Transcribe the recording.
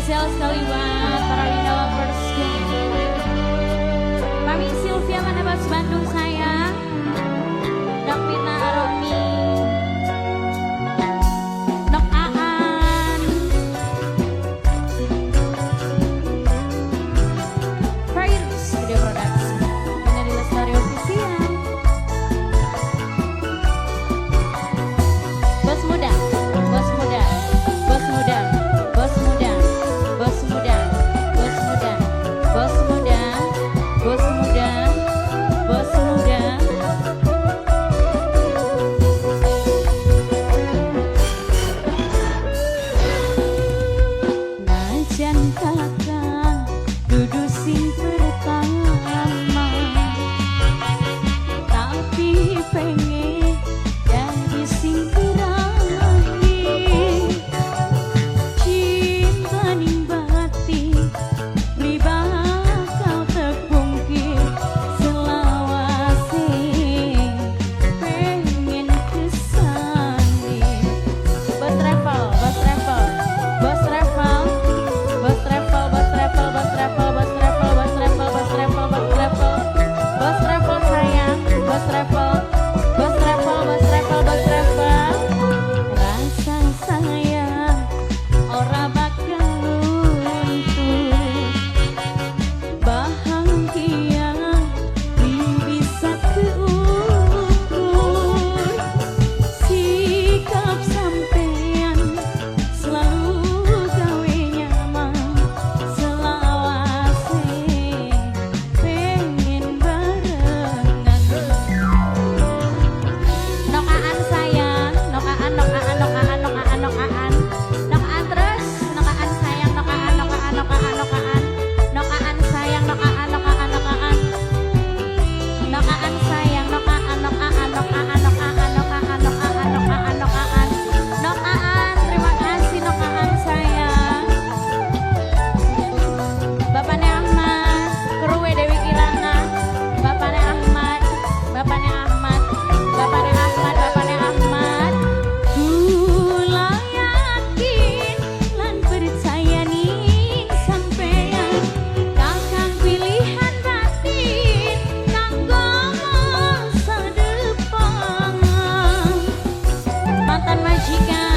Spesial sekali buat para Winda Lovers. Mami Sylvia Manabas Bandung sayang. Davina Aromi. Nok Aan. Virus Video Production. Ini di Lestari Official. Bos muda, bos muda, bos muda, bos muda, bos muda, bos muda, bos muda, bos muda, bos muda. Najan kakang dudu sing pertama, tapi pengen jadi sing terakhir. Cinta ning batin beli bakal terpungkir selawase pengen kesane. Bos travel, bos travel, bos travel, bos travel, bos travel, bos travel, bos travel, bos travel, bos travel, bos travel, bos travel sayang, bos travel, bos travel, bos travel, bos travel. Rasa sayang ora bakal luntur, bahagia bisa keukur. Sikap sampean selalu gawe nyaman, selawase pengen barengan. Nokaan sayang, nokaan, nokaan, nokaan, nokaan, nokaan, nokaan terus, nokaan sayang, nokaan, nokaan, nokaan, nokaan, nokaan sayang, nokaan, nokaan, nokaan, nokaan sayang, nokaan, nokaan, nokaan, nokaan, nokaan, nokaan, nokaan, nokaan, nokaan. Terima kasih nokaan sayang. Bapaknya Ahmad, Kruwe Dewi Kirana, Bapaknya Ahmad, Bapaknya Ahmad, Bapaknya Ahmad, Bapaknya Ahmad. Kula yakin lan percaya ning sampean, kakang pilihan batin kanggo masa depan. Mantan majikan.